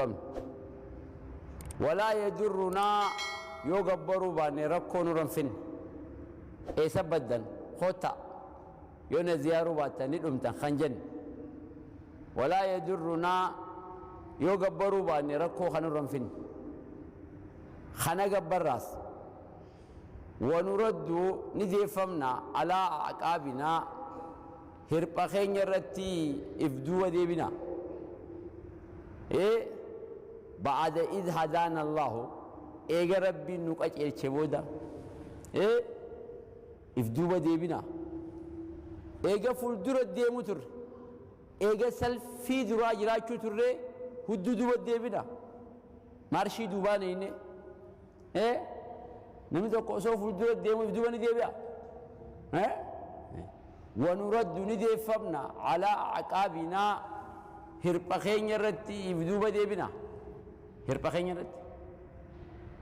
qabnu. Walaa yadurrunaa yoo gabbaruu baanne rakkoo nurra hin finne. Eessa baddan kottaa yoo na ziyaaruu baattan ni dhumtan kan jenne. Walaa yadurrunaa yoo gabbaruu baanne rakkoo kan nurra hin finne. Kana gabbarraas wanuraddu ni deeffamna alaa aqaabinaa hirpha keenya irratti if duuba deebina. Ee ba'ada id hadaana Allahu eega Rabbiin nu qaceelche booda ee if duuba deebina. Eega fuuldura deemu turre, eega salfii duraa jiraachuu turre, hudduu duuba deebina. Maarshii duubaa neeyne. Ee namni tokko osoo fuuldura deemu if duuba ni deebi'a. Ee wanuraddu ni deeffamna alaa aqaabinaa hirpha keenya irratti if duuba deebina. Hirpha keenya irratti.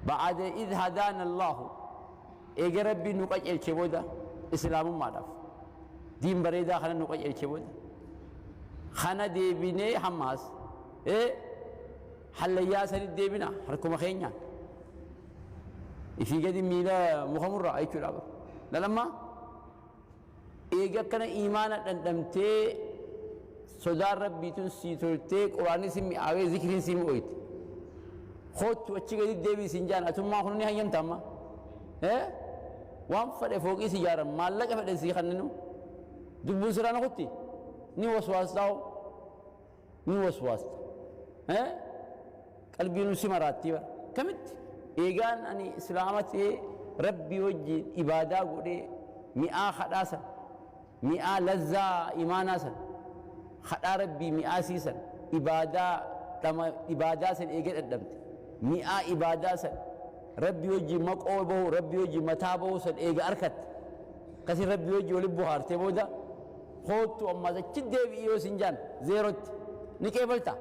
Ba'ada id hadaana Allahu eega Rabbiin nu qajeelche booda islaamummaadhaaf diin bareedaa kana nu qajeelche booda kana deebinee hammaas ee hallayyaa sanitti deebina harkuma keenyaan ifii gadi miila muka murraa jechuudha bara. Lalammaa eega akkana iimaana dhandhamtee sodaan Rabbiitun sii toltee quraanni si mi'aawee zikriin sii mi'ooyte. Koottu achi gadi deebii siin jaan atummaa kun ni hayyamta amma. Waan fedhe fooqii si ijaaran maallaqa fedhe sii kanninu dubbuun sirraa na kutti ni waswaastaa'u ni waswaasta. Qalbiin si maraattii bara. Kamitti? Eegaan ani islaama ta'ee Rabbii wajjin ibaadaa godhee mi'aa kadhaa san, mi'aa lazzaa imaanaa san, kadhaa Rabbii mi'aa sii san, ibaadaa dhama ibaadaa san eegee dhadhamte, mi'aa ibaadaa san Rabbii wajjin maqoo bahu, Rabbii wajjin mataa bahu san eega arkatte. Akkasiin Rabbii wajjin walitti bohaartee booda koottu ammaas achi deebi'i yoo sin jaan zeerotti ni qeebalta.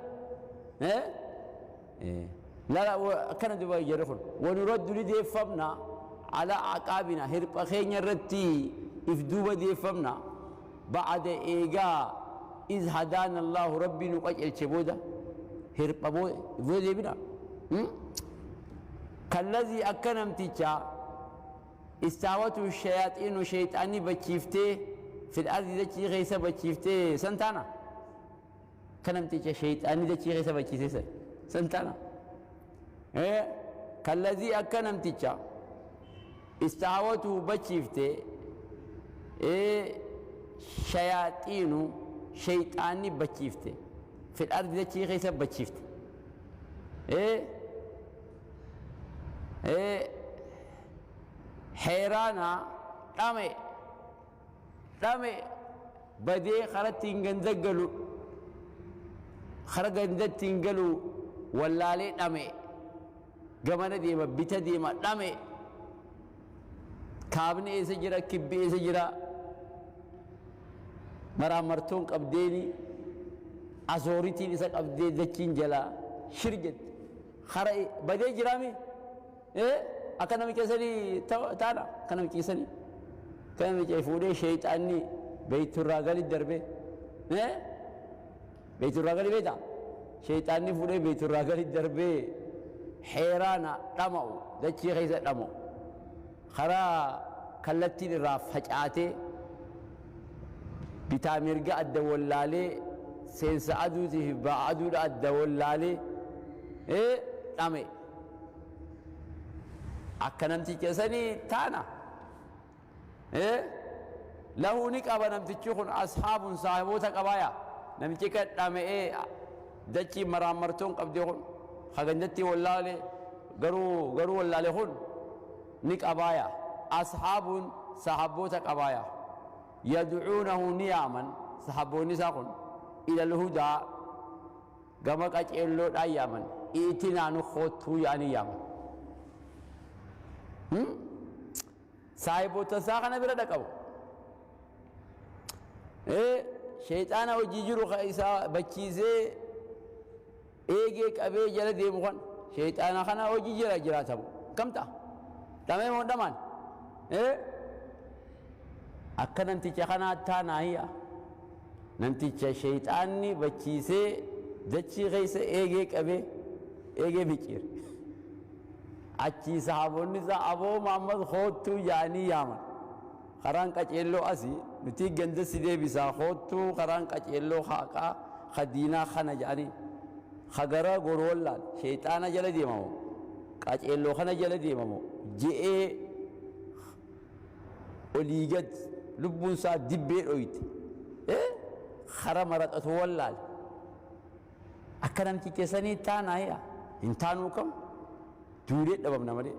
Lala akkana duba jedhu kun wanuraddu ni deeffamna ala aqaabina hirpha keenya irratti if duuba deeffamna ba'ada eegaa iz hadaana Allahu Rabbii nu qajeelche booda hirpha booda deebina. Kallazii akka namticha istaawatu shayaaxiinu shayxaanni bachiiftee fil ardi dachii keessa bachiiftee san taana. Akka namticha shayxaanni dachii keessa bachiisee san san taana. Kallazii akka namticha istaawatu bachiifte shayaaxiinu shayxaanni bachiifte fil ardi dachii keessa bachiifte. Heeraana dhame dhame badee karatti hin ganda galu kara gandatti hin galu wallaalee dhame gamana deema bita deema dhame kaabni eessa jira kibbi eessa jira maraamartoon qabdeeni azooritiin isa qabdee dachiin jalaa shir jette kara badee jiraami. Akka namicha sanii taana akka namicha sanii akka namicha fuudhee sheeyxaanni beeyturraa gali darbe beeyturraa gali beektaa sheeyxaanni fuudhee beeyturraa gali darbee heeraana dhama'u dachii keessa dhama'u karaa kallattiin irraa facaatee bitaa mirga adda wallaalee seensa aduutii fi ba'a aduudha adda wallaalee dhame. Akka namticha sanii taana. Lahu ni qaba namtichi kun ashaabun saahiboota qabaaya. Namichi kan dhama'ee dachii maraammartoon qabdee kun hagandatti wallaale garuu garuu wallaale kun ni qabaaya. Ashaabun sahaboota qabaaya. Yadcuunahu ni yaaman sahaboonni isaa kun ilal hudaa gama qaceelloodhaan yaaman i'tinaa nu koottuu yaanii yaaman. Saahiboota isaa kana bira dhaqabu. Sheexaana hojii jiru ka isaa bachiisee eegee qabee jala deemu kan sheexaana kana hojii jira jiraatamu. Kam ta'a? Dhamee moo dhamaan? Akka namticha kanaa taanaa hiya. Namticha sheeyxaanni bachiisee dachii keessa eegee qabee Eegee micciire. Achii sahaabonni isaa aboo Muhammad koottuu jaanii yaaman. Karaan qaceelloo asii nuti ganda si deebisaa koottuu karaan qaceelloo haqaa ka diinaa kana jedhanii ka gara goru wallaal sheexaana jala deemamu qaceelloo kana jala deemamu je'ee olii gad lubbuun isaa dibbee dhoyte kara maraxatu wallaal akka namticha sanii taanaa yaa hin taanuu kam duudee dhabamna malee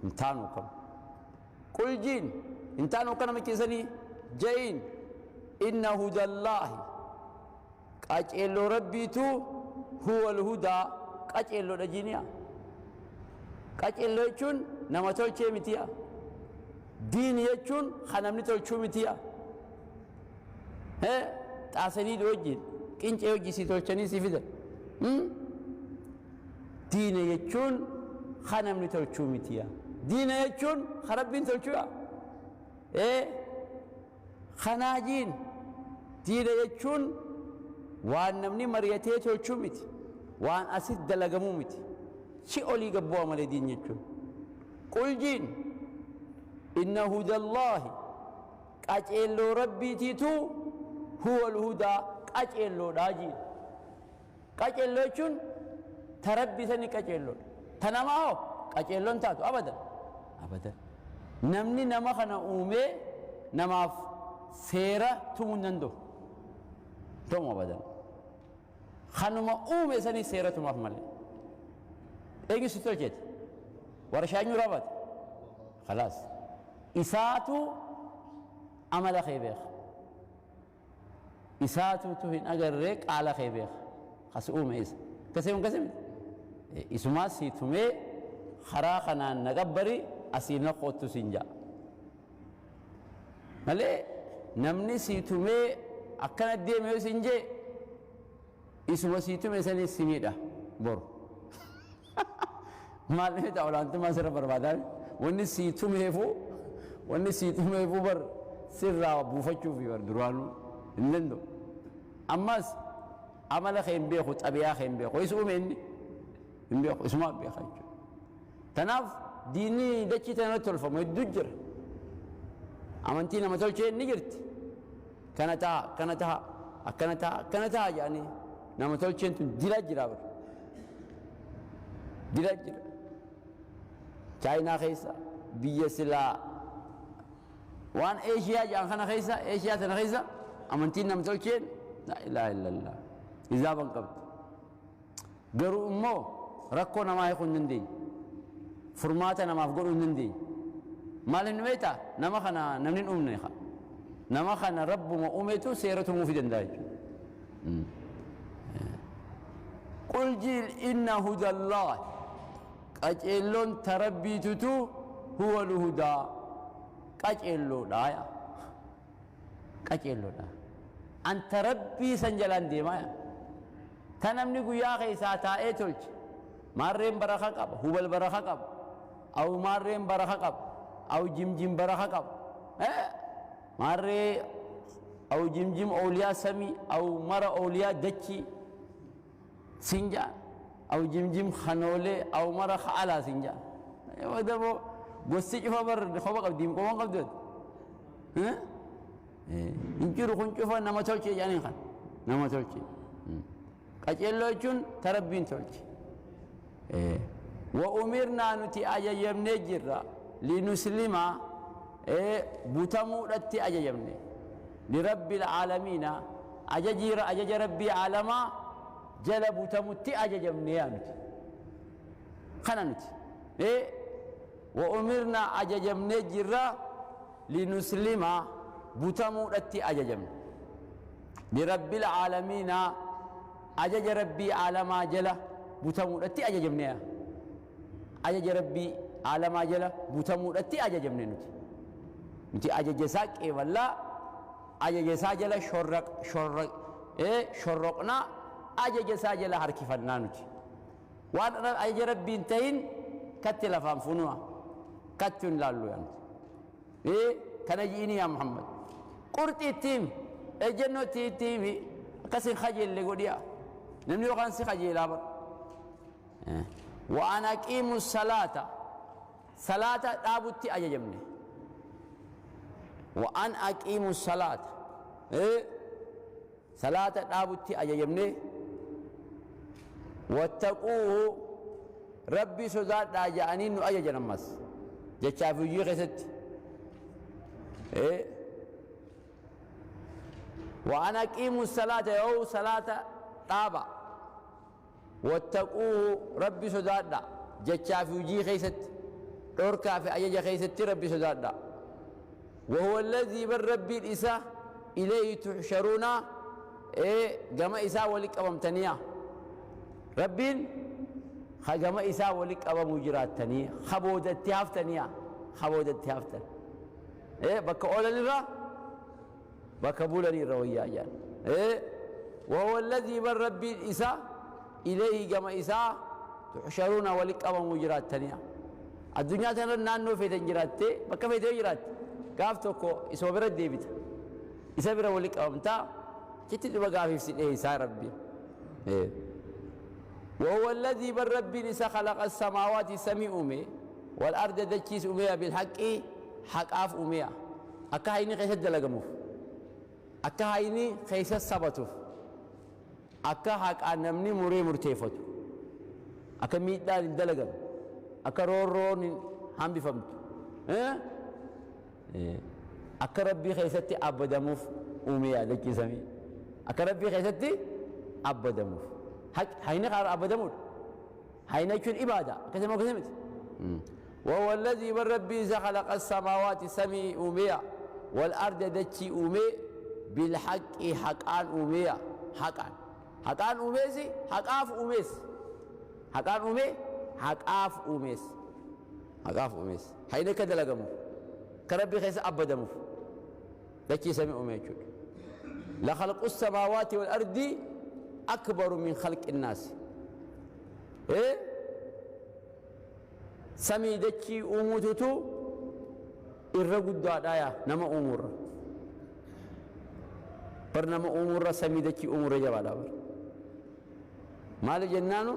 hin taanuu kam qul jiin hin taanuu akka namicha sanii ja'iin inna hudallaahi qaceelloo rabbiitu huwa alhudaa qaceelloodha jiiniya qaceelloo jechuun nama tolchee mitiya diini jechuun kan namni tolchuu mitiya xaasanii wajjin qincee hojii si tolchanii si fidan diina jechuun kan namni tolchuu mitiya diina jechuun kan rabbiin tolchuudha kanaajiin diina jechuun waan namni mari'atee tolchuu miti waan asit dalagamuu miti si olii gabbu'aa malee diin jechuun qul jiin inna hudallaahi qaceelloo rabbiitiitu huwa alhudaa qaceelloodhaa jiin qaceelloo jechuun ta rabbii sani qaceelloodha ta namaa hoo qaceelloon taatu abadan abadan namni nama kana uumee namaaf seera tumuu hin danda'u tumu abadan kanuma uume sanii seera tumaaf malee eenyu si tolcheeti warshaa eenyu raabate khalaas isaatu amala kee beeka isaatu tu hin agarree qaala kee beeka kas uume isa akkasii kun akkasii miti isumaa sii tumee karaa kanaan na gabbari asii na koottu siin ja'a malee namni sii tumee akkana deeme yoo siin jee isuma sii tume sanii si miidha boru maal inni ta'a olaantummaa sirra barbaadaa wanni sii tumeefu wanni sii tumeefu bar sirraa buufachuufi bar duraanuu hin danda'u ammas amala kee hin beeku xabiyaa kee hin beeku isa uume inni hin beeku isumaa beeka jechuudha tanaaf diinni dachii tana irratti tolfamu hedduu jira amantii nama tolchee ni jirti kana ta'a kana ta'a akkana ta'a akkana ta'a jedhanii nama tolcheen tun dila jira bar dila jira chaayinaa keessa biyya silaa waan eeshiyaa jedhan kana keessa eeshiyaa tana keessa amantiin nama tolcheen laa ilaaha illallah hizaaban qabdi garuu immoo rakkoo namaa hiikuu hin dandeenye furmaata namaaf godhuu hin dandeenye maal hin beektaa nama kana namni hin uumne nama kana rabbuma uumetu seera tumuufi danda'a jechuudha. Qul jiil inna hudallah qaceelloon ta rabbiitutu huwa alhudaa qaceelloodha yaa qaceelloodha anta rabbii san jalaan deemaa yaa ta namni guyyaa keessaa taa'ee tolche maarreen baraka qaba hubal baraka qaba aw maarreen baraka qaba aw jimjim baraka qaba maarree aw jimjim ooliyaa samii aw mara ooliyaa dachii sinjaan aw jimjim kanoolee aw mara ka'alaa sinjaan dabo gosti cufa bar koba qabdi qoban qabdu hin jiru kun cufa nama tolche jedhaniin kan nama tolche qaceelloo jechuun ta rabbiin tolche wa umirnaa nuti ajajamnee jirra linuslima butamuudhatti ajajamne lirabbil caalamiina ajajiira ajaja rabbii caalamaa jala butamutti ajajamne yaa nuti kana nuti wa umirnaa ajajamnee jirra linuslima butamuudhatti ajajamne lirabbil caalamiina ajaja rabbii caalamaa jala butamuudhatti ajajamne yaa ajaja rabbii caalamaa jala butamuudhatti ajajamne nuti nuti ajaja isaa qeeballaa ajaja isaa jala shorroqnaa ajaja isaa jala harkifannaa nuti waan ajaja rabbiin tahin katti lafaan funu'a katti hin laallu yaa nuti kana ji'ini yaa Muhammad qurxi itti himi ejjennoo itti himi akkasin kajeelle godhiya namni yookaan si kajeelaa bar وأن أقيموا الصلاة صلاة دابوتي أججمني وأن أقيموا الصلاة صلاة دابوتي أججمني واتقوه ربي صداد داجانين نو أججن أمس جتشافو جي خست وأن أقيموا الصلاة أو صلاة طابة واتقوه ربي صداد جتشافو جي خست أركع في أجج خيست ربي صداد وهو الذي بر ربي الإساء إليه تحشرون جمع إساء ولك أممتنيا ربين خجمع إساء ولك أمم مجراتني خبودت هافتنيا خبودت هافتن بك أولا للرا بك بولا للرا ويا جان وهو الذي بر ربي الإساء إليه جمع إساء تحشرون ولك أمم مجراتنيا الدنيا تنر نانو في تنجراتي بك في تنجرات قاف توكو إسوا برد ديبت إسا برا ولك أمتا كتت بقى في سنة إسا ربي وهو الذي بر ربي لسا خلق السماوات سمي أمي والأرض دكيس أمية بالحق حق آف أمية أكا هيني خيسة دلقموف أكا هيني خيسة سبتوف أكا حق أنمني مري مرتيفتو أكا ميتان دلقم أكا رور رور هم بفهمتو أكا ربي خيستي أبدموف أمية دكي سمي أكا ربي خيستي أبدموف هيني قال أبدموف هيني يكون إبادة كذا ما كذا وهو الذي من ربي خلق السماوات سمي أمية والأرض دكي أمي بالحق حقان أمية حقان حقان أميسي حقاف أميس حقان أمي حقاف أميس حقاف أميس هيني كذا لقموف كربي خيس أبدموف لكي سمي أمي لخلق السماوات والأرض أكبر من خلق الناس سمي دكي أموتتو إرقود دايا نما أمور بر نما أمور سمي دكي أمور جبالا بر مال جنانو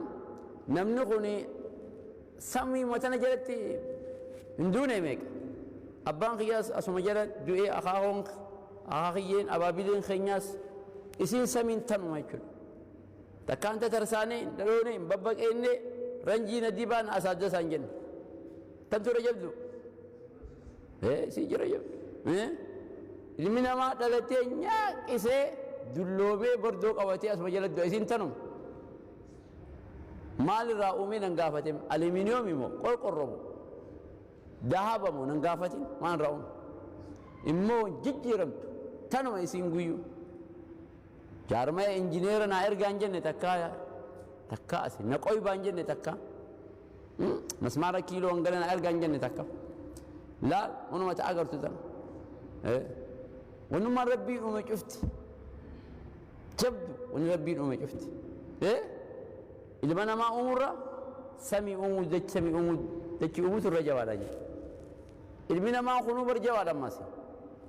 نمنقني سمي متنا جلتي من ميك أبان خياس أسمى جلت دوئي أخاهم أخاخيين أبابيلين خياس إسين سمين تنو ما يكون تكان تترساني دلوني ببك إني رنجينا ديبان أسادة سانجن تنتو رجبدو سيجي رجب إلمنا ما دلتي نياك إسي دلومي بردوك أوتي أسمى جلت دو إسين تنو مال الرأومي ننقافتهم ألمنيومي مو قل قربو ذهبمو ننقافتين ما نرأون إمو جيجيرمتو تنو إسين قيو جارما إنجينير نا إرغان جنة تكا تكا أسي نقوي بان جنة تكا مسمارة كيلو أنقلنا إرغان جنة تكا لا ونما تأغرتو تن ونما ربي أمي شفت جبدو ونما ربي أمي شفت إذا ما أمره سمي أمو دج سمي أمو دج أمو ترجع ولا جي إلمنا ما خنو برجع ولا ماسي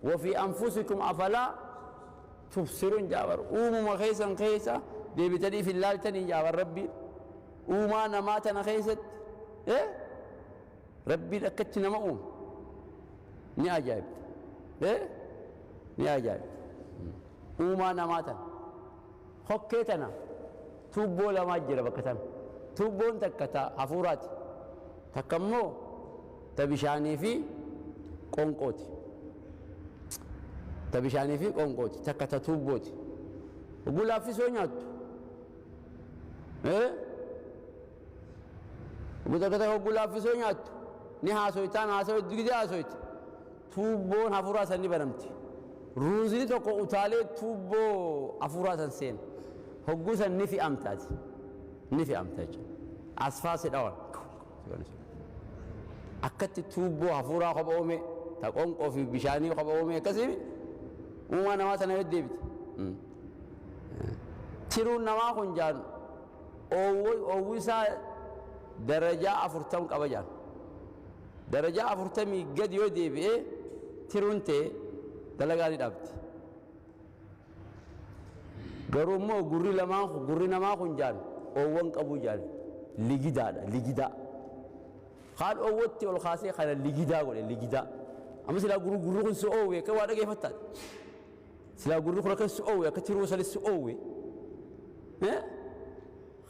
وفي أنفسكم أفلا تبصرون جابر أمو ما خيسا خيسا دي في الله تاني جابر ربي وما نماتنا خيست ربي لكتنا ما أم ني عجائب ني عجائب وما نماتنا خكيتنا توبو لما جرى بكتن توبون تكتا عفورات تكمو تبشاني في قنقوتي تبشاني في قنقوتي تكتا توبوتي وقول في سونيات وقول وقول في سونيات نها سويتان ها سويت دغدي ها سويت توبون عفورات سني برمتي روزي توكو اوتالي توبو عفورات سين هجوسا نفي أمتاج نفي أمتاج أسفاس الأول أكدت توبو هفورا خبأومي تقوم في بشاني خبأومي كسيمي وما نما سنة ديبت تيرون نما خنجان أو ويسا درجة أفرتم كبجان درجة أفرتمي قد يودي بإيه تيرون تي دلقاني دابت garuu immoo gurri lamaan gurri namaa kun jaal oowwan qabu jaal Ligidaadha ligidaa. Kaan oowwatti ol kaasee kana ligidaa godhe ligidaa. Amma silaa gurri kun si oowwe akka waa dhageeffattaati. Silaa gurri kun akka si oowwe akka tiruu sanis si oowwe.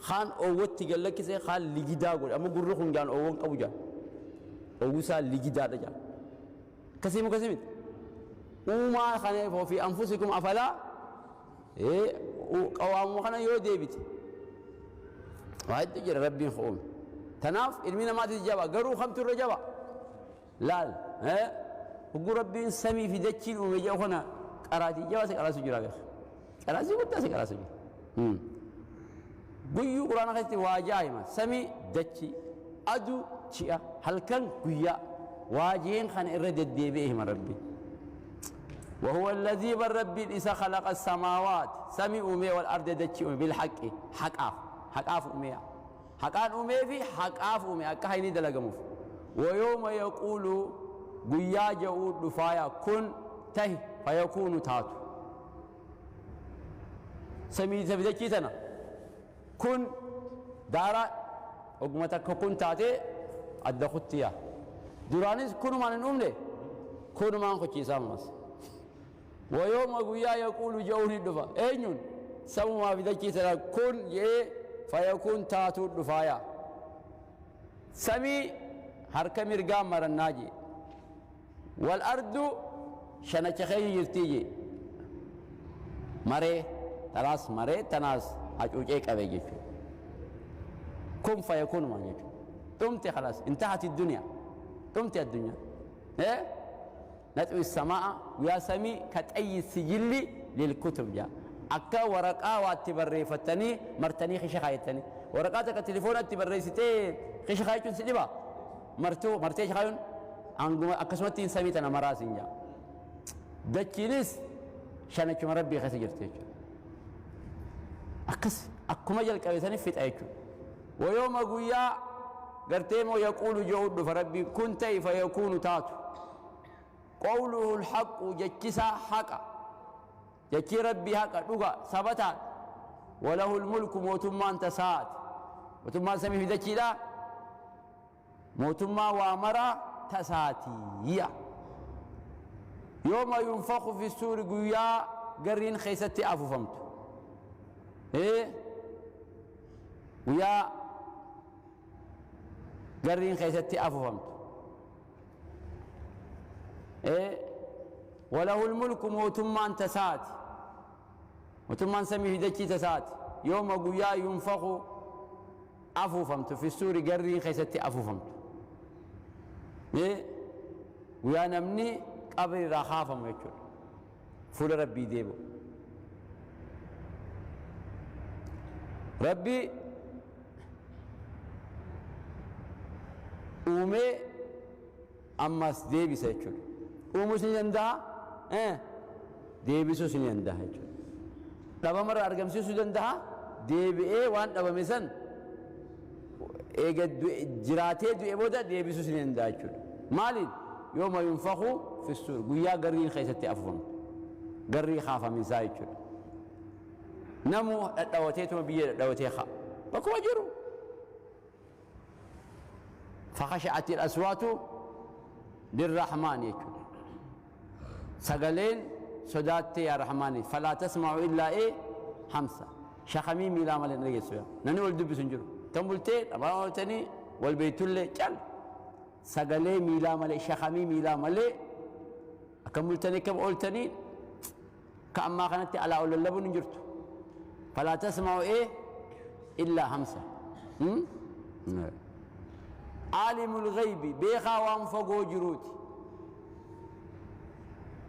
Kaan oowwatti gad lakkisee kaan ligidaa godhe. Amma gurri kun jaan oowwan qabu jaan. Oowwisaa ligidaadha jaan. Akkasii moo akkasii miti? Uumaa kana ofii anfusikum afalaa qawaamuma kana yoo deebite waa hedduu jira rabbiin uume. Tanaaf ilmi namaatis jaba garuu kamtu irra jaba laal hogguu rabbiin samii fi dachiin uume jedhu kana qaraatii jabaa si qaraasu jira beeka. Qaraasii guddaa si qaraasu jira. Guyyuu quraana keessatti waa ja'a hima samii dachii aduu ji'a halkan guyyaa waajeen kana irra deddeebi'ee hima rabbiin. وهو الذي بالرب إذا خلق السماوات سمي أمي والأرض دتشي أمي بالحق حقاف حقاف أمي حقان أمي في حقاف أمي أكهيني دلقموف ويوم يقول قيا جاء دفايا كن ته فيكون تاتو سمي سمي تنا كن دارا أقمتك كن تاتي أدخلتيا درانيس كن ما نؤمنه كن ما نخشي سامس ويوم قويا يقول جوني دفا أينون سمو ما في ذكي سلا كن فيكون تاتو دفايا سمي حركة مرقا مرناجي والأرض شنچخي يرتيجي مري تلاس مري تناس أجوجيك أبيجي كن فيكون ما يجي تمتي خلاص انتهت الدنيا تمتي الدنيا إيه نطوي السماء ويا سمي كتأي السجل للكتب جا أكا ورقة واتبريفتني مرتني خشخايتني ورقاتك التليفون اتبريستي خشخايتون سلبا مرتو مرتي خايون عنقوم أكسمتين سميتنا مراسين جا دتشينيس شانك مربي خسجرتيش أكس أكما جل كبسني فيت أيشو ويوم قويا قرتيمو يقول جود فربي كنت فيكون تاتو قوله الحق جتسا حقا جتي ربي حقا دوغا ثبتا وله الملك موتما انت سات موتما سمي في دچيدا موتما وامرا تساتي يوم ينفخ في السور قويا قرين خيستي اففمت ايه ويا قرين خيستي اففمت إيه وله الملك موتما انت سات موتما سميه دكي تسات يوم قويا ينفخ أفوفمت في السور قرين خيستي أفوفمت إيه ويا نمني قبر رخافم يجول فول ربي ديبو ربي أمي أمس ديبي سيجول uumuus ni danda'a deebisuus ni danda'a jechuudha. Dhabamarraa argamsiisuu danda'a deebi'ee waan dhabame san eega jiraatee du'e booda deebisuus ni danda'a jechuudha. Maaliin yooma yunfaku fi suur guyyaa garriin keessatti afuufamtu garrii kaafamiinsaa jechuudha. Namu dhadhawateetuma biyya dhadhawatee ka'a bakkuma jiru. فخشعت الأصوات للرحمن يجول سقلين صداتي يا رحماني فلا تسمع إلا إيه همسة شخمي ميلا مالين رجسوا نني ولد بسنجرو تنبلتين أبغى ولتني والبيت اللي كل سقلي ميلا مالي شخمي ميلا مالي أكملتني كم قلتني كأما كانت على أول اللبن نجرت فلا تسمع إيه إلا همسة عالم الغيب بيخا وانفقو جروتي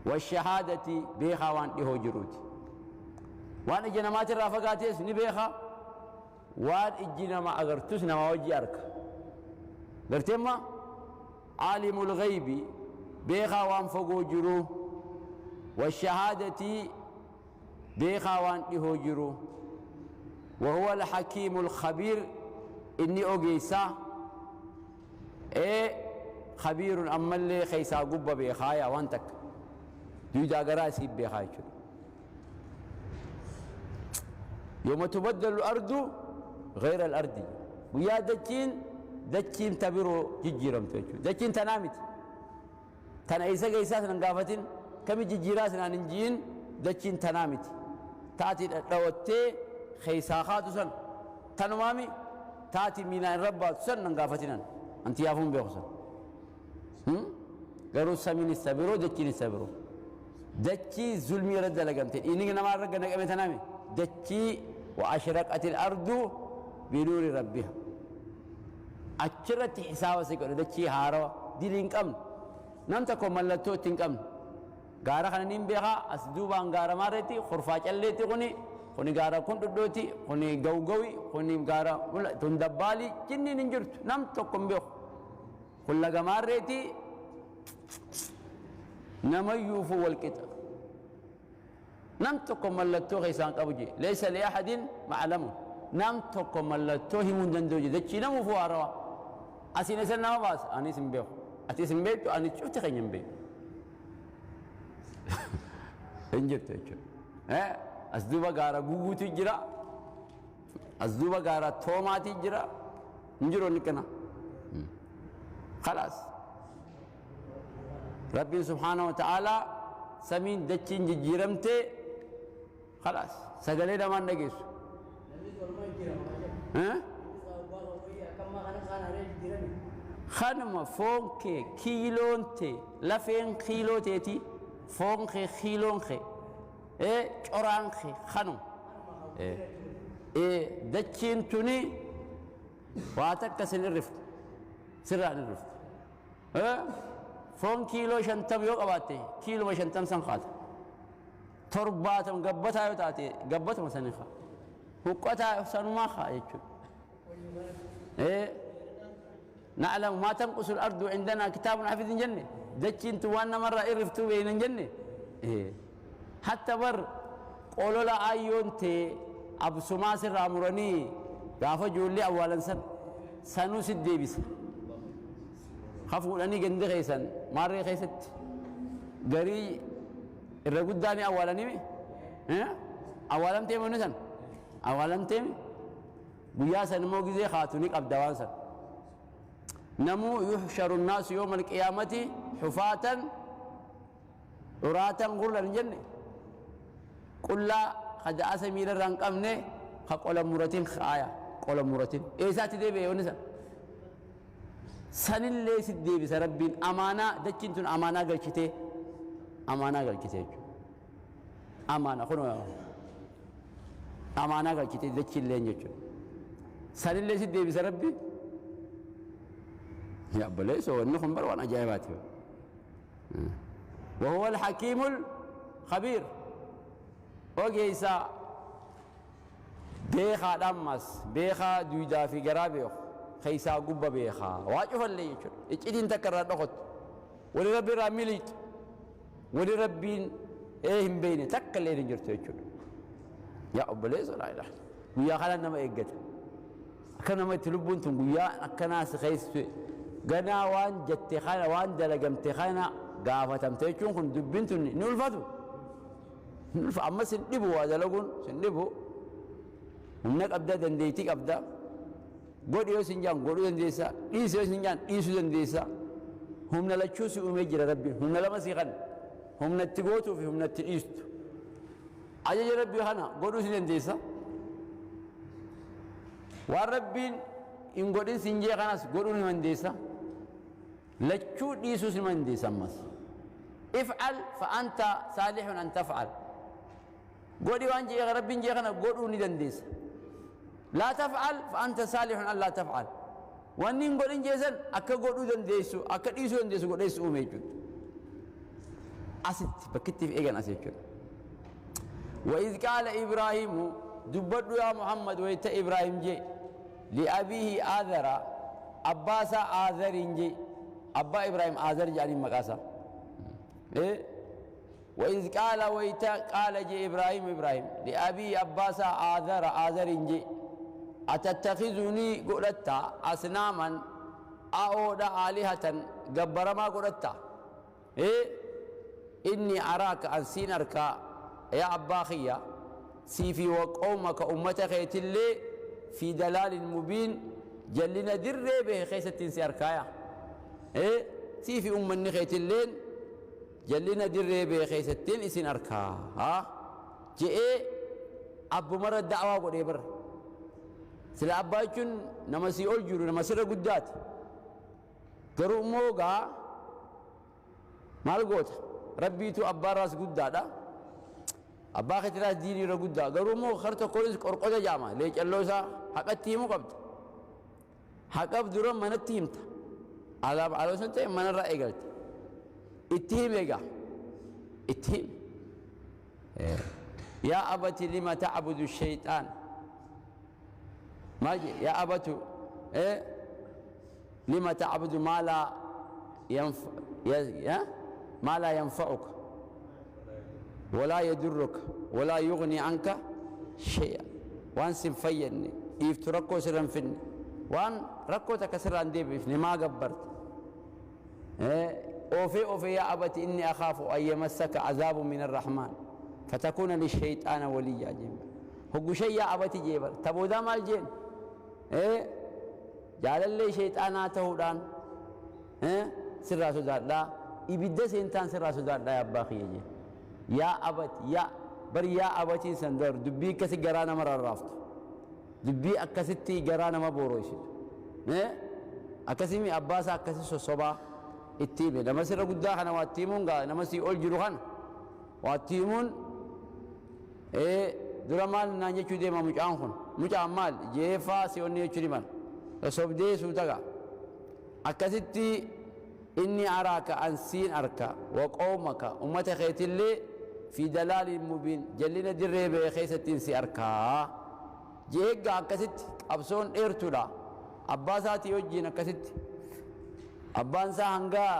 والشهادة بيخا وان جروتي وان اجنمات الرافقاتيس نبيخا وان اجنما اغرتوس نما وجي ارك غرتما عالم الغيب بيخا وان فقو جرو والشهادة بيخا وان جرو وهو الحكيم الخبير إني أوجيسا إيه خبير أما اللي خيسا قبة بيخايا وانتك دودا قراسي بيخايا يوم تبدل الأرض غير الأرض. Guyyaa dachiin dachiin ta biroo jijjiiramtu jechuudha. Dachiin tanaa miti. Tana eessa geessaa sinan gaafatin, kami jijjiiraa sinaan hin ji'in, dachiin tanaa miti. Taati dhadhawattee keessaa kaatu san tanumaami, taati miilaan irra baatu san nan gaafatinan. Anti yaafuun beeku san. Garuu samiinis ta biroo, dachiinis ta biroo. Dachii zulmii irra dalagamte, dhiigni namaa irra naqame tanaami. Dachii wa ashraqatil ardu binuuri rabbiha. Achirratti hisaaba si godhe, dachii haarawa dilii hin qabne, nam tokko mallattoo itti hin qabne. Gaara kana niin beekaa, as duubaan gaara maarreetti kurfaa calleetti, kuni gaara kun dhudhooti, kuni gawgawi, kuni gaara tun dabbaali, jinniin hin jirtu, nam tokko hin beeku. Kun laga maarreetti, namayyuufuu wal qixa. Nam tokko mallattoo keessaan qabu jee, laysa li ahadin maclamun, nam tokko mallattoo himuu hin danda'u jee. Dachii namuufuu haarawa. Asiin isa nama baasa, anis hin beeku, atis hin beektu, anis cufti keenya hin beeku, hin jirtu jechuudha. As duuba gaara guguutu jira, as duuba gaara toomaati jira, hin jiru inni kana. Khalaas, Rabbiin subhaanahu wa ta'aalaa samiin dachiin jijjiiramtee, khalaas, sagalee namaan dhageessu. Kanuma foon kee kiiloon tee, lafeen kiiloo teetii, foon kee kiiloon kee, coraan kee kanuma. Dachiin tuni waa takka sin irriftu, sirraan irriftu. Foon kiiloo 50 yoo qabaatte, kiiloma 50 san kaata. 70 gabbataa yoo taate, gabbatuma sanii kaa. Huqqataa sanumaa kaa jechuudha. نعلم ما تنقص الأرض عندنا كتاب حفيظ جنة. دچين توان مرة إرفتو بين جنة. حتى بر قولوا لا آيون تي أبو سماس الرامراني غافة جولي أولا سن سنو سد ديبس خافوا أني جند خيسن ماري خيست غري الرجل داني أولا نمي أولا تيم ونسن أولا تيم guyyaa san immoo gizee kaatu ni qabda waan san. Namuu yuhsharu nnaasu yawma alqiyaamati xufaatan curaatan gurlan hin jenne, qullaa ka da'asa miila irraa hin qabne, ka qola muratin, kaaya qola muratin eessaatti deebi'e wanni san. Sanillee sit deebisa Rabbiin. Amaanaa dachiin tun amaanaa galchitee, amaanaa galchitee jechuudha. Amaana kun amaanaa galchitee dachiilleen jechuudha. Sanillee sit deebisa Rabbi. Yaa obboleessoo, wanni kun bar waan ajaa'ibaati. وهو الحكيم الخبير. Ogeessa beekaadha, ammas beekaa duudaa fi garaa beeku, keessaa gubba beekaa, waa cufallee jechuudha. Iccitiin takka irraa dhokottu, wali Rabbi irraa miliixu, wali Rabbiin ee hin beekne takka illee hin jirtu jechuudha. Yaa obboleessoo, laa ilaaha, guyyaa kana nama eeggata. Akka nama itti lubbuun tun guyyaa akkanaa si keessu ganaa waan jette kana, waan dalagamte kana gaafatamte jechuun kun dubbiin tun ni ulfatu. Ni ulfa. Amma sin dhibu, waa dalaguun sin dhibu. Humna qabda, dandeettii qabda. Godhi yoo sin jaan godhuu dandeessa, dhiisi yoo sin jaan dhiisuu dandeessa. Humna lachuu si uumee jira Rabbiin. Humna lama si kan humna itti gootuu fi humna itti dhiistu. Ajaja Rabbii kana godhuu si dandeessa. Waan Rabbiin hin godhin sin jee kanas godhuu ni dandeessa. Lachuu dhiisuus ni dandeessa ammas. افعل فأنت صالح أن تفعل. Godhi waan jee Rabbiin jee kana godhuu ni dandeessa. لا تفعل فأنت صالح أن لا تفعل. Wanni hin godhin jeesan akka godhuu dandeessu, akka dhiisuu dandeessu godheessu uume jechuudha. Asitti bakkittiif eegan as jechuudha. وإذ قال إبراهيم، دبدو يا محمد ويت إبراهيم جي لأبيه آذر، أباسا آذر جي، أبا إبراهيم آذر جاني مقاسا. إيه؟ وإذ قال، ويت قال جي إبراهيم، إبراهيم لأبيه أباسا آذر، آذر جي أتتخذني قلتا أصناما أودا آلهة جبرما قلتا إيه إني أراك أن سينرك يا أبا خيا سيفي وقومك أمتك اللي في ضلال مبين. Jallina dirree bahe keessattiin si arkaaya. Sii fi uummanni keetilleen jallina dirree bahe keessattiin isin arkaa je'ee abbumarra da'waa godhee bara. Sila abbaa jechuun nama sii ol jiru, nama sirra guddaati. Garuu immoo gaa maal goota? Rabbiitu abbaarraas guddaadha. Abbaa keetiraas diinii irra guddaa. Garuu immoo kar tokkonis qorqoda jaama. Leecalloo isaa haqatti himuu qabda. Haqaf dura manatti himta. Alaaf aloo sun ta'e manarraa eegalta. Itti hime egaa. Itti hime. Yaa abati lima ta'budu shayxaan. Maal jedhe? Yaa abatu lima ta'budu maa laa maa laa yanfa'uka walaa yadurruka walaa yughni anka shay'a. Waan sin fayyadne dhiiftu, rakkoo sirra hin fidne, waan rakkoo takka sirraa hin deebifne maa gabbarta? Oofee oofee, yaa abati inni akhaafu an yamassaka azaabu min arrahmaan fatakuuna lishayxaana waliyyaa jeen. Hoggu shan yaa abati jee bara. Ta boodaa maal jeen? Jaalallee shayxaanaa ta'uudhaan sirraa sodaadhaa, ibidda seentaan sirraa sodaadhaa yaa abbaa kiyya jeen. Yaa abati, yaa bar, yaa abatiin san dar dubbii akkasi garaa nama rarraaftu, dubbii akkasitti garaa nama booroysitu. Akkasimi abbaa isaa akkasi sossobaa itti hime. Nama sirra guddaa kana waa itti himuun gaa, nama sii ol jiru kana waa itti himuun dura maal naan jechuu deema mucaan kun, mucaan maal jeefaa si onni jechuu ni mala, sossobdee suuta gaa akkasitti. Inni araaka, an siin arka, wa qawmaka, ummata keetillee, fi dalaalin mubiin, jallina dirree bahe keessattiin si arkaa jeeggaa. Akkasitti qabsoon dheertuudha abbaa isaatii wajjiin. Akkasitti abbaan isaa hangaa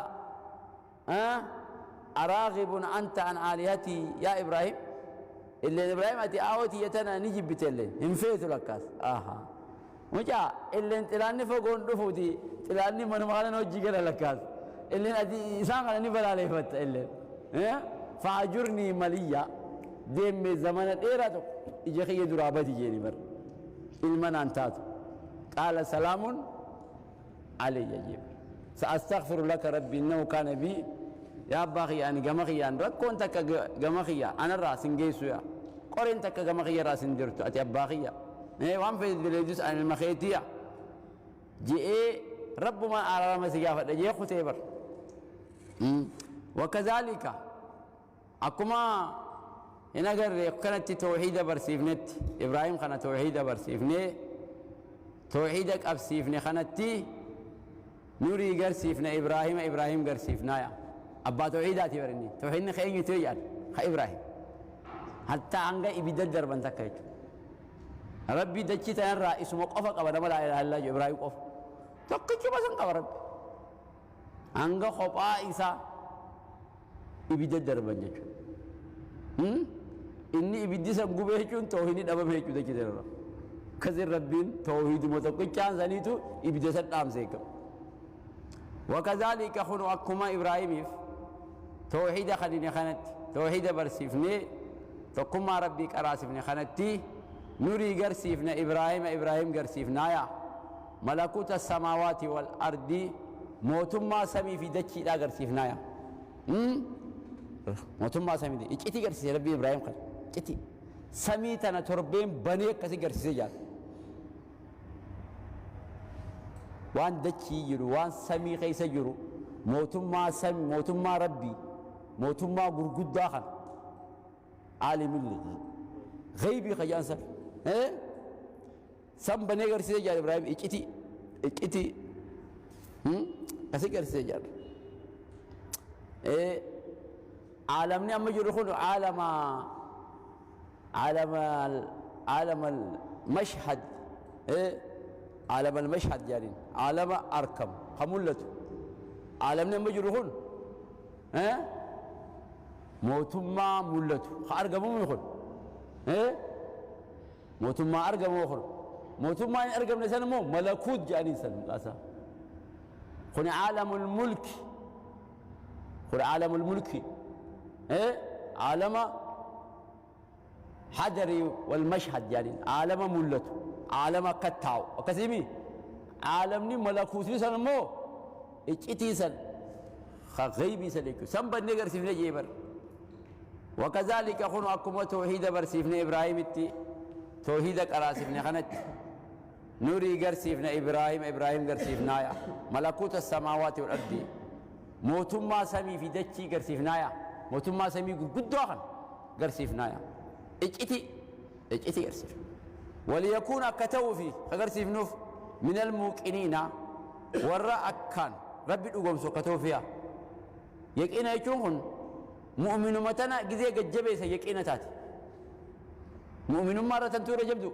araagibun anta an aalihatii yaa Ibraahim illeen, Ibraahim ati aawoo tana ni jibbite illeen hin feetu lakkaas. Mucaa illeen xilaanni fagoon dhufuuti, xilaanni manuma kanan hojii gala lakkaas illeen ati isaan kana ni balaaleeffatta illeen. Faajurnii maliyya, deemme zamana dheeraa tokko ija kiyya duraa badi jeeni bar, ilma naan taatu. Qaala salaamun alayya jee. Sa'astaghfiru laka rabbi innahu kaana bi. Yaa abbaa kiyya, ani gama kiyyaan rakkoon takka gama kiyya anarraa sin geessu, yaa qoreen takka gama kiyyarraa sin jirtu, ati abbaa kiyya, waan fedhe dileedus ani ilma keetiya je'ee rabbumaan araarama si gaafadha jee kutee bar. Wakazaalika akkuma hin agarre kanatti tawxiida barsiifnetti, Ibraahim kana tawxiida barsiifne, tawxiida qabsiifne kanatti nurii garsiifne Ibraahima, Ibraahim garsiifnaaya. Abbaa tawxiidaati bar inni. Tawxiidni ka eenyuti jedhan? Ka Ibraahim. Hattaa hanga ibidda darban takka jechuudha. Rabbi dachii tanarraa isuma qofa qaba nama laa ilaaha illaa jedhu, Ibraahim qofa. Tokkichuma san qaba Rabbi. Hanga kophaa isaa ibidda darban jechuudha. Inni ibiddi san gubee jechuun tawhiidni dhabame jechuudha dachii tanarraa. Akkasiin Rabbiin tawhiiduma tokkichaan saniitu ibidda san dhaamse eegama. Wakazaalika kunu akkuma Ibraahimiif tawhiida kanine kanatti, tawhiida barsiifnee tokkummaa Rabbii qaraasifne kanatti, nurii garsiifna Ibraahima, Ibraahim garsiifnaaya malakuuta samaawaati wal ardi, mootummaa samii fi dachiidhaa garsiifnaaya. Mootummaa samii iccitii garsiise Rabbiin Ibraahim kana, iccitii samii tana torbeen banee akkasi garsiisee jaal. Waan dachii jiru, waan samii keessa jiru, mootummaa samii, mootummaa Rabbii, mootummaa gurguddaa kana, aalimul ghaybii kayyaan san san banee garsiisee jaal Ibraahim, iccitii iccitii asi garsiisee jaal. Aalamni amma jiru kun aalama aalama aalama mashhad, aalama mashhad jedhaniin, aalama arkamu ka mul'atu. Aalamni amma jiru kun mootummaa mul'atu ka argamu kun, mootummaa argamu kun. Mootummaa hin argamne san immoo malakuut jedhaniin san maqaasaa. Kun aalamul mulki, kun aalamul mulki, aalama hadari wal mashhad jedhaniin, aalama mul'atu, aalama akka taa'u akkasimi. Caalamni malakuutni san immoo iccitii san غيبي san jechuudha. San bannee garsiifne jee bar. وكذلك خنو أكما توحيد برسيفنا إبراهيم التي توحيد قراسفنا خنت نوري قرسيفنا إبراهيم إبراهيم قرسيفنا يا ملكوت السماوات والأرض موتما سمي في دتشي قرسيفنا يا موتما سمي قدوخن قرسيفنا يا اجتي اجتي قرسيف وليكون كتوفي قرسيف نوف من الموقنين والرأى كان ربي الأقوم سو كتوفيا يقينا يكون مؤمن متنا جزء جبيسة يقينا تاتي مؤمن مرة تنتور جبدو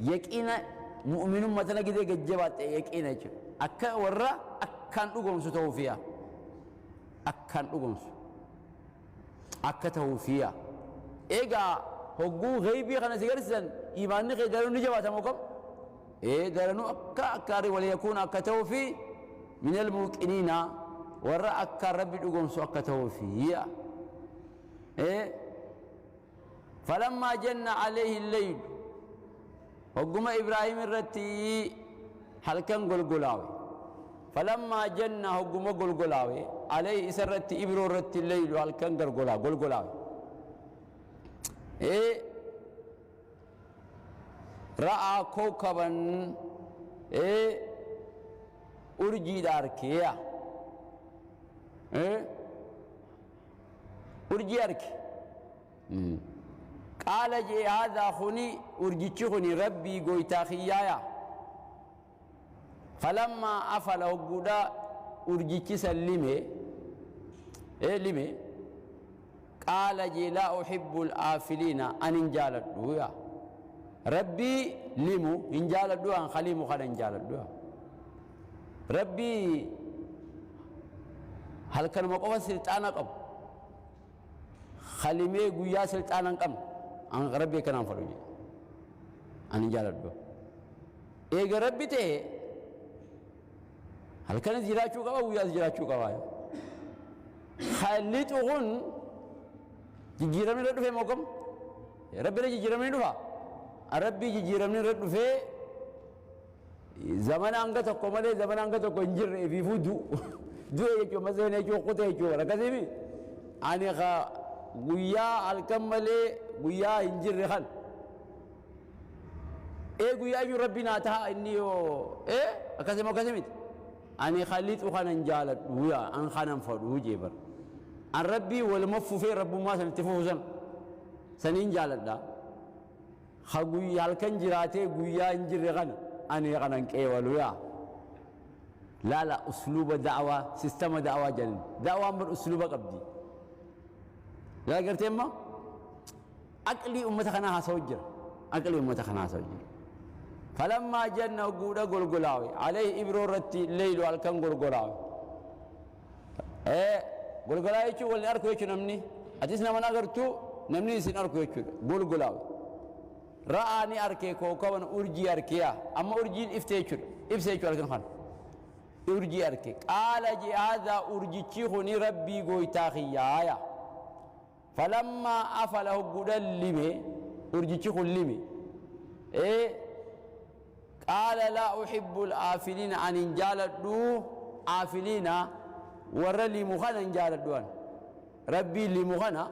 يقينا مؤمن متنا جزء جبات يقينا يجوا أكا ورا أكان أقوم ستوفيا أكان أقوم أكا توفيا إيجا هو غيبي خنا سيجرسن إيماني خير نجوات مقام إيه درنو أكا أكاري وليكون أكا توفي من الموقنين ورا أكا ربي أقوم سو أكا توفي إيه فلما جن عليه الليل وقم إبراهيم الرتي حلقا قلقلاوي فلما جن هقم قلقلاوي عليه إسرتي إبرو الرتي الليل حلقا قلقلاوي إيه رأى كوكبا إيه أرجي داركيا إيه أرجي أركي قال جي هذا خني أرجي خني ربي قويتا خيايا فلما أفل وقودا أرجي سلمي إيه لمي قال جي لا أحب الآفلين أن انجالت دويا ربي لمو انجالت دويا أن خليمو خل انجالت دويا ربي هل كان مقوى سلطانا قب خليمي قويا سلطانا قم أن ربي كان أنفرجي أن انجالت دويا إيه ربي تيه هل كان زراعو قبا ويا زراعو قبا خليت أغن جيرامني رد في موكم ربي رجي جيرامني دفا ربي جيرامني رد في زمان أنك تقوم لي زمان أنك تقوم جر في فدو دو يجوا مثلا يجوا قطع يجوا ركزي أنا خا ويا الكملة ويا إنجر خل إيه ويا يو ربي ناتها إني إيه أكسم أكسمت أنا خليت وخان انجالت ويا أن خان فرو جبر أن ربي والمفو في رب ما سنتفوزن سنين جالت دا خقوي هالكن جراتي قويا إنجر غن أنا غنن كيولويا لا لا أسلوب دعوة سيستم دعوة جن دعوة من أسلوب قبدي لا قرتي ما أقلي أمتك أنا هسوجر أقلي أمتك أنا هسوجر فلما جن وجوده قلقلاوي عليه إبرو رتي الليل والكن قلقلاوي إيه قلقلاوي شو ولا أركو شو نمني أتسنا من أغرتو نمني سين أركو شو قلقلاوي رآني أركي كوكبا أرجي أركيا أما أرجي إفتي شو إفسي شو الكن خان أرجي أركي قال جي هذا أرجي شيخني ربي قويتاخيا فلما أفله قدل لمي أرجي شيخ لمي إيه قال لا أحب الآفلين أن انجالدو آفلين ورلي مخنا انجالدوان ربي لي مخنا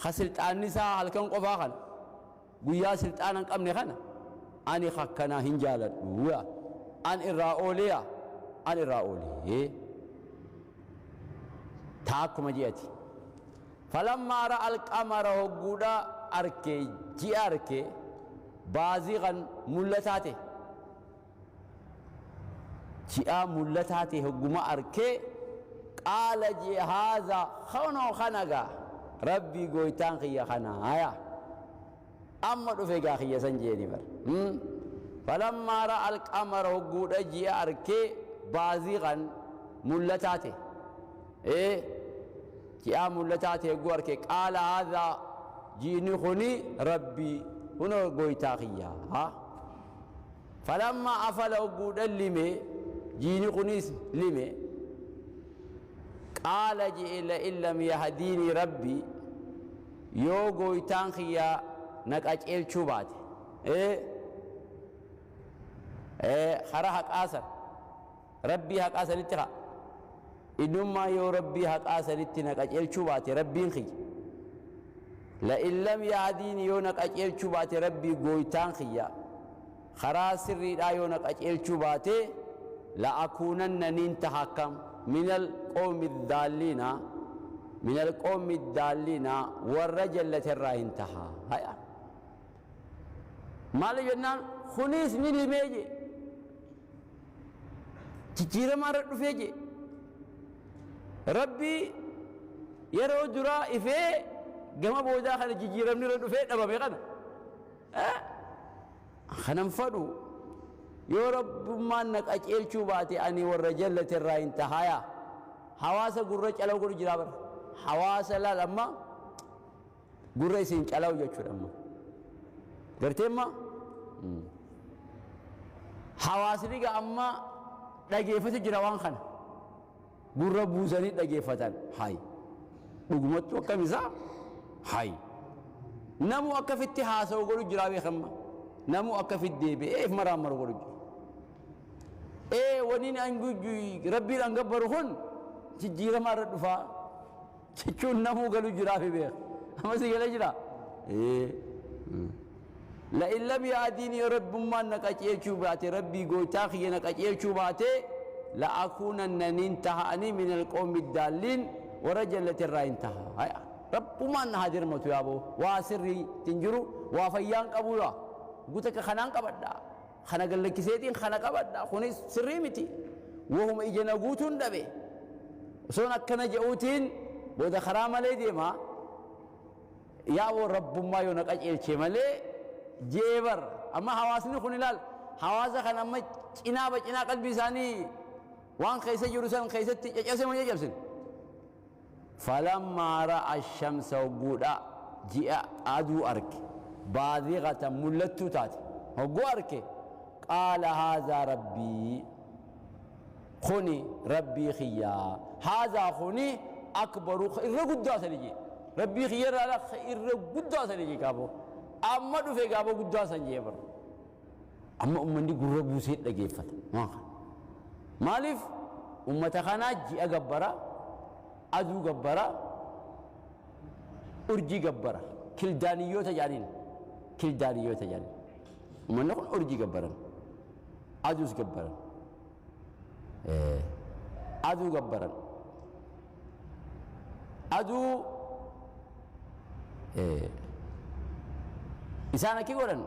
خسرت النساء هل كان قفاخا ويا سلت أنا قمني خنا أني خكنا هنجالدو أن إراؤوليا أن إراؤولي تاكم جيتي فلما رأى القمر وقودا أركي جي أركي بازغا ملتاته جاء ملتاته هجوم أركي قال جي هذا خونو خنقا ربي قويتان خيا خنايا أما رفقا خيا سنجيني بر فلما رأى القمر وقود جي أركي بازغا ملتاته إيه جاء ملتاته هجوم أركي قال هذا جيني خني ربي هنا قويتا خيا ها فلما أفل وقود اللمي جيني قنيس لمي قال جئ لئن لم يهديني ربي يو قويتان خيا نك أجئل شوبات إيه Karaa haqaa san rabbii haqaa sanitti haa innummaa yoo rabbii haqaa sanitti na qajeelchuu baate rabbiin kiyya la'in lam yahdiini yoo na qajeelchuu baate rabbii gooytaan kiyya karaa sirriidhaa yoo na qajeelchuu baate la'akuunanna niin taha akkam minal qawmi daalliina minal qawmi daalliina warra jallate irraa hin taha. Haya maali jennaan kunis ni limee je jijjiiramaa irra dhufee je rabbii yeroo duraa ifee gama boodaa kana jijjiiramni irra dhufee dhabame kana kanan fadhu yoo rabbummaan na qajeelchuu baate ani warra jallate irraa hin tahaya. Hawaasa gurra calaw godhu jiraa bara hawaasa laal amma gurra isin calaw jechuudha amma garteemma hawaasni gaa amma dhageeffatu jira waan kana gurra buusanii dhageeffatan. Hay dhugumattu akkam isaa hay namu akka fitti haasa'u godhu jiraa beekamma namu akka fit deebi'ee if maraan maru godhu jira. Waniin an rabbiin an gabbaru kun jijjiirama irra dhufaa jechuun namuu galu jiraa fi beeka amma si gala jira. لئن لم يهديني رب ما نقجيچو باتي ربي غوتا خي نقجيچو باتي لأكونن ننتهاني من القوم الدالين ورجلة الراينتها. هيا رب ما نهادر متو يابو واسري تنجرو وافيان قبولا قلتك خنان قبدا خنا قال لك سيتين خنا قبدا خوني سري متي وهم إجنا قوتون دبي سونا كنا جؤوتين بودا خرام لي ديما يا رب ما ينقج مالي جيبر. أما حواسني خوني لال حواسا خنا أما إنا بچ قلبي ثاني وان خيسة جروسان خيسة يجبسن ما يجبسن. فلما رأى الشمس وقودا جاء أدو أرك باذغة ملتو تاتي وقو أرك قال هذا ربي خوني ربي خيا هذا خوني أكبر إرقود داسنجي ربي خيا لا إرقود داسنجي كابو أما دو في كابو قد داسنجي بر أما أمني قربو سيد لقيفت ما مالف أمة خنا جاء جبرا أدو جبرا أرجي جبرا كلدانيو تجارين كلدانيو تجارين ومن نقول أرجي جبرا أدوس جبرا أدو جبرا أدو إنسان كي قولن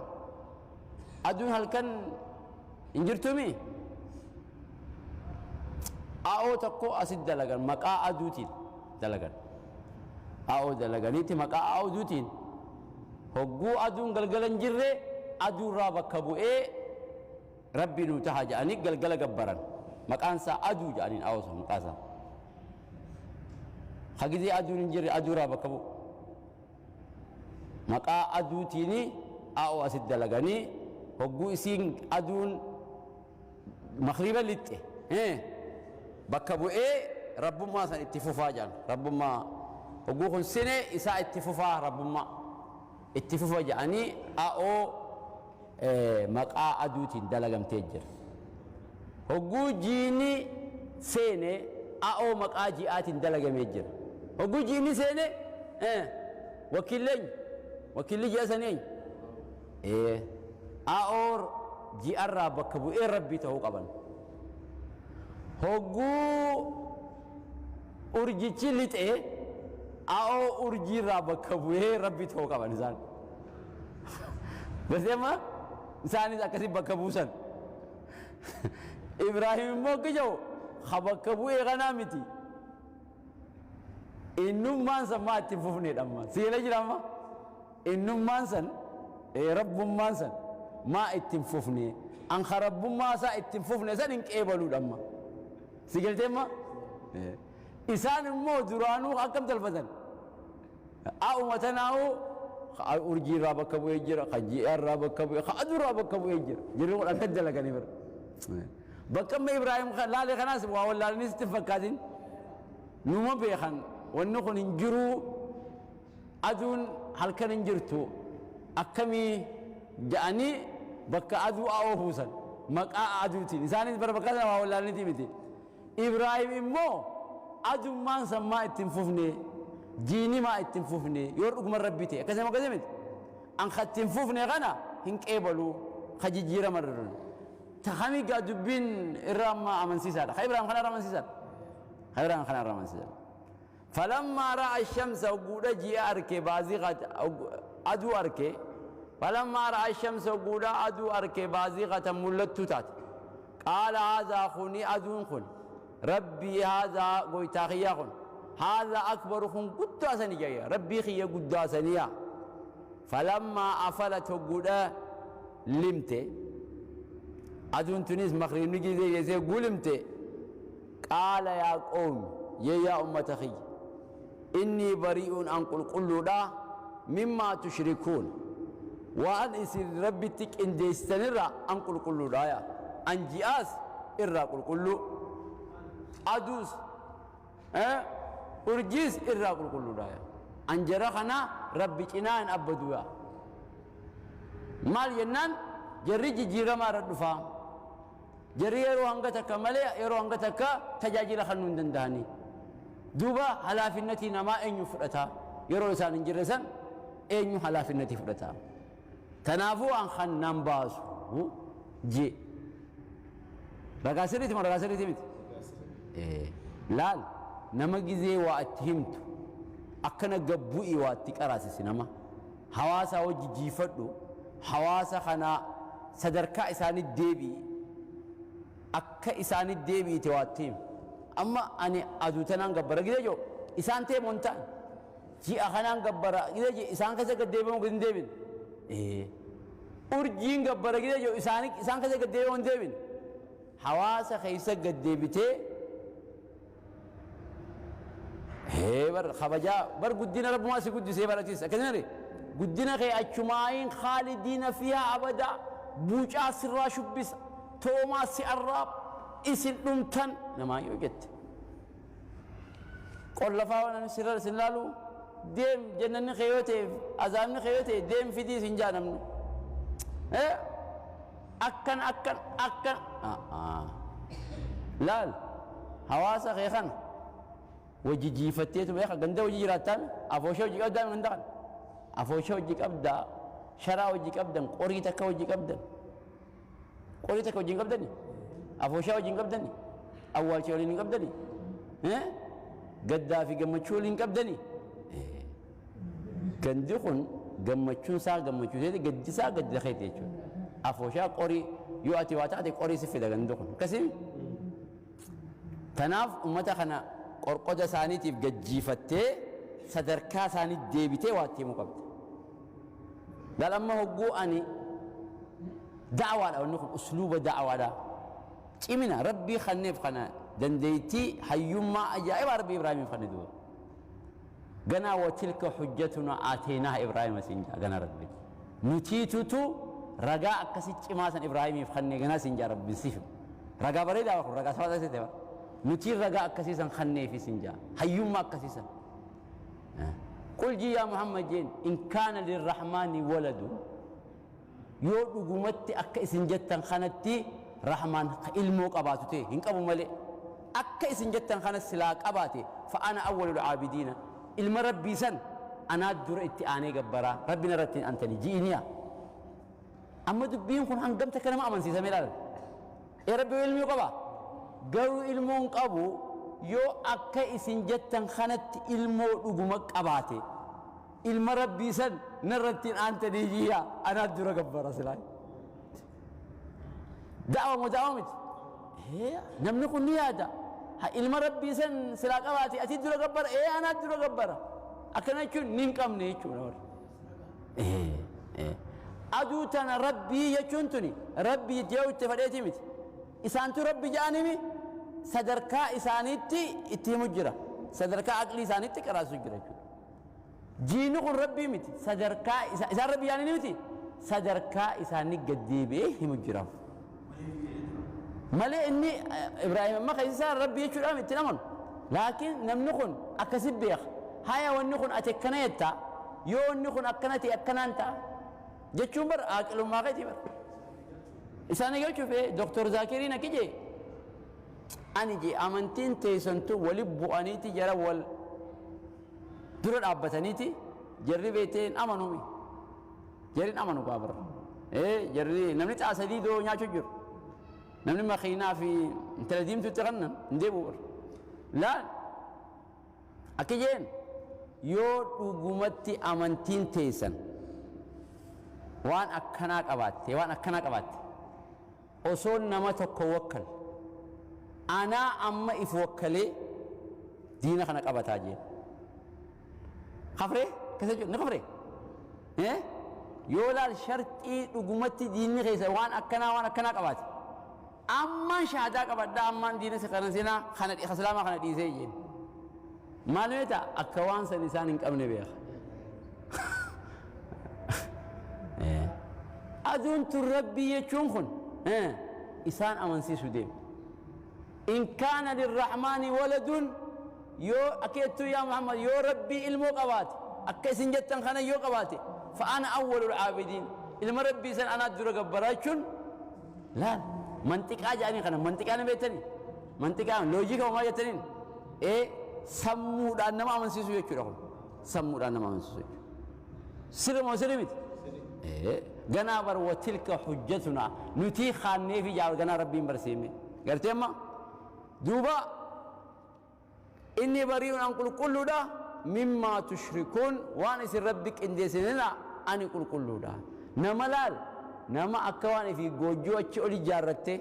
أدون هل كان إنجرتمي أو تكو أسد دلغان مقا أدوتين دلغان أو دلغانيتي مقا أو دوتين هقو أدون غلغلن جري أدو رابا كبو إيه ربي نوتها جاني غلغل غبران مقانسا أدو جانين أو سهم مقاسا خجزي أدون جري أدو رابا كبو مقا أدوتيني أو أسد دلغاني هقو إسين أدون مخربا لتي إيه bakka bu'ee rabbummaa san itti fufaa jedhan rabbummaa hogguu kun sine isaa itti fufaa rabbummaa itti fufa jedhanii a'oo maqaa aduutiin dalagamtee jira. Hogguu jiini seene a'oo maqaa ji'aatiin dalagamee jira. Hogguu jiini seene wakiilli eenyu wakiilli ji'a sanii eenyu a'oo ji'arraa bakka bu'ee rabbii ta'uu qaban. Hogguu urjichi lixee a'oo urjiirraa bakka bu'ee rabbi ta'uu qaban isaan. Gartee isaanis akkasii bakka buusan. Ibraahim immoo akka jedhu ha bakka bu'ee kanaa miti. Innummaan san maa ittiin fufneedha amma. Siila jira amma. Innummaan san rabbummaan san maa ittiin fufne. An ha rabbummaa isaa ittiin fufne san hin qeebaluudha amma. Si galtee amma? Isaan immoo duraanuu akkam talfatan? A'uma tanaa'uu urjiirraa bakka bu'ee jira, ka ji'arraa bakka bu'ee, ka aduurraa bakka bu'ee jira. Jirri kun akka dalaganii bira. Bakka amma Ibraahim laalee kanaas waa wallaalanii sitti hin fakkaatin. Numa beekan wanni kun hin jiruu aduun halkan hin jirtu akkamii ja'anii bakka aduu a'oo buusan. maqaa aduutiin isaanis bara bakka sana waa wallaalaniiti miti. Ibraahim immoo adummaan sammaa ittiin fufne, jiinimaa ittiin fufne, yoo dhuguma rabbi ta'e akkasuma akkasii miti. An ka ittiin fufne kana hin qeebalu, ka jijjiirama irra dura. Takami gaa dubbiin irra amma amansiisaadha. Ka Ibraahim kana irra amansiisaadha. Ka Ibraahim kana irra amansiisaadha. فلما رأى الشمس وقود جي أركي بازغة أدو أركي، فلما رأى الشمس وقود أدو أركي بازغة ملتتات، قال هذا خني أدو خن ربي هذا قويتاخيا خن هذا أكبر خن قد أسنيا ربي خي قد أسنيا. فلما أفلت وقود لمت أدو تونس مخرج نجي زي قلمت، قال يا قوم يا أمة خي إني بريء أن قل قل لا مما تشركون، وأن إسر ربي تك إن ديستنرا أن قل قل لا يا أن جياس إرا قل قل أدوس أرجيس إرا قل قل لا يا أن جرخنا ربي إنان أبدوا مال ينان جريج جيرما ردفا جري يرو هنگتك ملي يرو هنگتك تجاجل خنون دنداني دوبا هلافنتي نما أن يفرطا يرو لسان جرسان أن هلافنتي فرطا تنافو أن خنن باس جي رقاسري تم رقاسري تمت إيه لال نما جزي واتهمت أكنا جبوي واتك أراسي سينما حواسا وجي جيفتو حواسا خنا صدركا إساني ديبي أكا إساني ديبي تواتيم. أما أني أدوتنان قبرة كده جو إسان تي مونتان جي أخنان قبرة كده جي إسان كذا قديبه ممكن ديبين إيه أرجين قبرة كده جو إسان كذا قديبه ممكن ديبين حواسة خيسة قديبته هي بر خبجا بر قدينا رب ما سيقول جسي براتيس أكذا نري قدينا خي أجمعين خالدين فيها أبدا بوجا سرا شبس توما سيراب إسن نمتن نما يوجد قل لفاونا سرر سلالو ديم جنن خيوتي أزامن خيوتي ديم في دي سنجانم إيه أكن أكن أكن لال حواسة خيخن وجي فتيتم يا خا غندا وجي راتان أفوشو جي قدام غندا أفوشو جي قبدا شرا وجي قبدا قريتك وجي قبدا قريتك وجي قبدني أفوشا وجي قبدني أول شيء ولين قبدني ها قدافي قمتشو ولين قبدني كندخن قمتشون سا قمتشو زي قد سا قد دخيت يجون أفوشا قري يؤتي واتاتي قري سفيدا كندخن كسيم تناف أمتا خنا قرقودة ساني تيف قد جيفتي صدركا ساني ديبتي واتي مقبت لا لما هو أني دعوة أو نقول أسلوب دعوة لا إمنا ربي خنيف خنا دنديتي حيوما أجائب ربي إبراهيم خندوه جنا وتلك حجتنا آتيناها إبراهيم سنجا جنا ربي نتيتو رجاء كسيت إماسا إبراهيم خني جنا سنجا ربي سيف رجاء بريد أو رجاء سواء سيتوا نتي رجاء كسيسا خني في سنجا حيوما كسيسا قل جي يا محمد جين إن كان للرحمن ولد يودغمت أك إسن جتن خنتي رحمن علمو قباتته إن قبو ملي أك إسن جتن خنت سلا قباتي فأنا أول العابدين علم ربي سن أنا در اتعاني قبرا ربنا رتين أنتني جينيا أما دبين كن هنقمت كلام أمن سيسا ملال يا ربي علمي قبا قالوا علمو قبو يو أك إسن جتن خنت علمو دغمك قباتي علم ربي سن نرتين أنتني جيا أنا در قبرا سلاي دعوة مداومت هي نملك النيادة علم ربي سن سلا قباتي أتي در قبر إيه أنا در قبر أكنا يكون نينكم نيجون إيه إيه أدوتنا ربي يجونتني ربي يجاوب تفريتي مت إسانتو ربي جانمي صدركا إسانيتي إتي مجرى صدركا عقلي إسانيتي كراسو جرى جينو ربي مت صدركا إسان ربي يعني متي صدركا إساني قديبه مجرى مالي إني إبراهيم ما خيسان ربي يشور أمي تنامون لكن نمنخن أكسب بيخ هيا ونخن أتكنيتا يو نخن أكنتي أكنانتا جتشون بر أكلوا ما غيتي بر Isaan eegalchuuf Doktor Zaakiriin akki jee ani jee amantiin teessantu wali bu'aniiti jara wal dura dhaabbataniiti jarri beektee hin amanuumi. Jarri hin amanu gaabara. Jarri namni xaasadii doo nyaachuu jiru. Namni makiinaa fi intala diimtuutti kannan hin deebi'u bara. Laal akki jeen yoo dhugumatti amantiin teessan waan akkanaa qabaatte waan akkanaa qabaatte osoo nama tokko wakkal anaa amma if wakkalee diina kana qabataa jeen. Kafree keessa jiru ni kafree. Yoo laal sharxii dhugumatti diinni keessa waan akkanaa qabaate ammaan shahaadaa qabadhaa ammaan diina kana seenaa kana islaamaa kana dhiisee jeen. Maal meeta akka waan san isaan hin qabne beeka. Aduun tun rabbii jechuun kun isaan amansiisu deema. In kaana lirrahmaani waladun yoo akeettuu yaa Muhammad yoo rabbii ilmoo qabaate akka isin jettan kana yoo qabaate fa'ana awwalul aabidiin ilma rabbii san anaa dura gabbaraa jechuun laal mantiqaa jedhanii kana mantiqaa ni beektanii mantiqaa loojika homaa jettaniin sammuudhaan nama amansiisu jechuudha kun sammuudhaan nama amansiisu jechuudha. Sirri moo sirri miti? Ganaa bar watilka hujjatunaa nutii kaannee fi ganaa rabbiin barsiifne gartee amma duuba inni bari'uun an qulqulluudha mimmaa tushrikuun waan isin rabbi qindeessinina ani qulqulluudha. Nama laal nama akka waan ifii goojjoo achi ol ijaarratte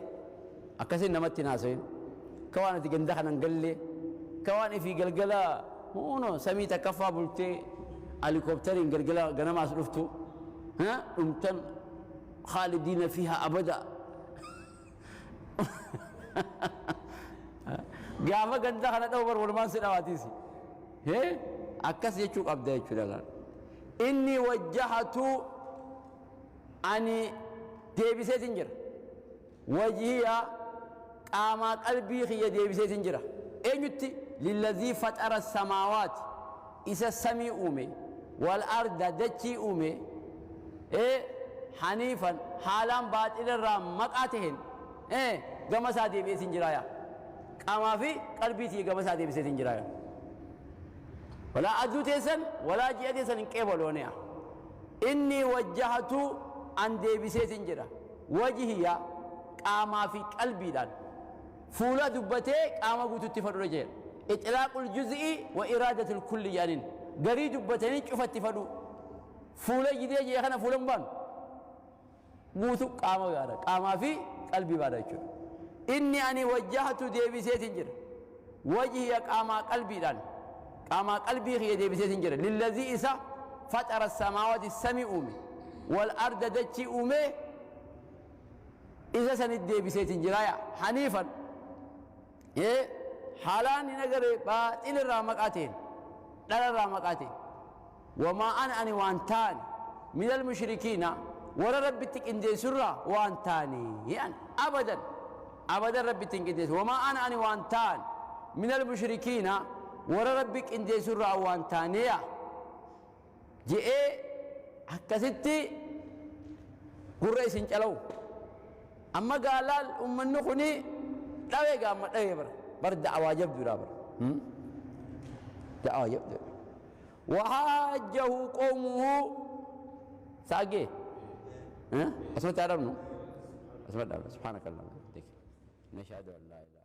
akkasiin namatti hin haasayin akka waan ati ganda kanan galle akka waan ifii galgala huno samii takkaffaa bultee helikooптariin galgala ganamaas dhuftu dhumtan khaalidiina fiihaa abada. Gaafa ganda kana dha'u bar walumaan si dhawaatiisi. Akkas jechuu qabda jechuudha laal. Inni wajjahatu ani deebiseetin jira. Wajhiya qaamaa qalbii kiyya deebiseetin jira. Eenyutti lillazii faxara samaawaati isa samii uume wal arda dachii uume haniifan haalaan baaxilarraa maqaa taheen gama isaa deebi'eetin jira yaa. Qaamaa fi qalbii tiyya gama isaa deebiseetin jira yaa. Walaa aduu teessan walaa ji'a teessan hin qeebalooniya. Inni wajjahatu an deebiseetin jira. Wajhiya qaamaa fi qalbiidhaan fuula dubbatee qaama guututti fadhuudha jedha. Ixlaaqul juz'i wa iraadatul kulli jedhaniin garii dubbatanii cufatti fadhu. Fuula jidee jee kana fuula hin baanu. Guutu qaama baadha. Qaamaa fi qalbii baadha jechuudha. Inni ani wajjahatu deebiseetin jira. Wajhiya qaamaa qalbiidhaan. Qaamaa qalbii kiyya deebiseetin jira. Lillazii isa faxara samaawaati samii uume. Wal arda dachii uume isa sanit deebiseetin jira yaa. Haniifan. Haalaan hin agarre baaxilirraa maqaa ta'een dhalarraa maqaa ta'e. Wamaa ana ani waan taane minal mushrikiina warra rabbitti qindeessurraa waan taane jedhan abadan abadan rabbitti hin qindeessu. Wamaa ana ani waan taane minal mushrikiina warra rabbi qindeessurraa waan taaneya je'ee akkasitti gurra isin calawu. Amma gaalaal ummanni kuni dhawee gaamma dhawee bara bar da'awaa jabduudha bara da'awaa jabduudha. وحاجه قومه ساقي أسمع تعرفنه أسمع تعرفنه سبحانك اللهم وبحمدك نشهد أن لا إله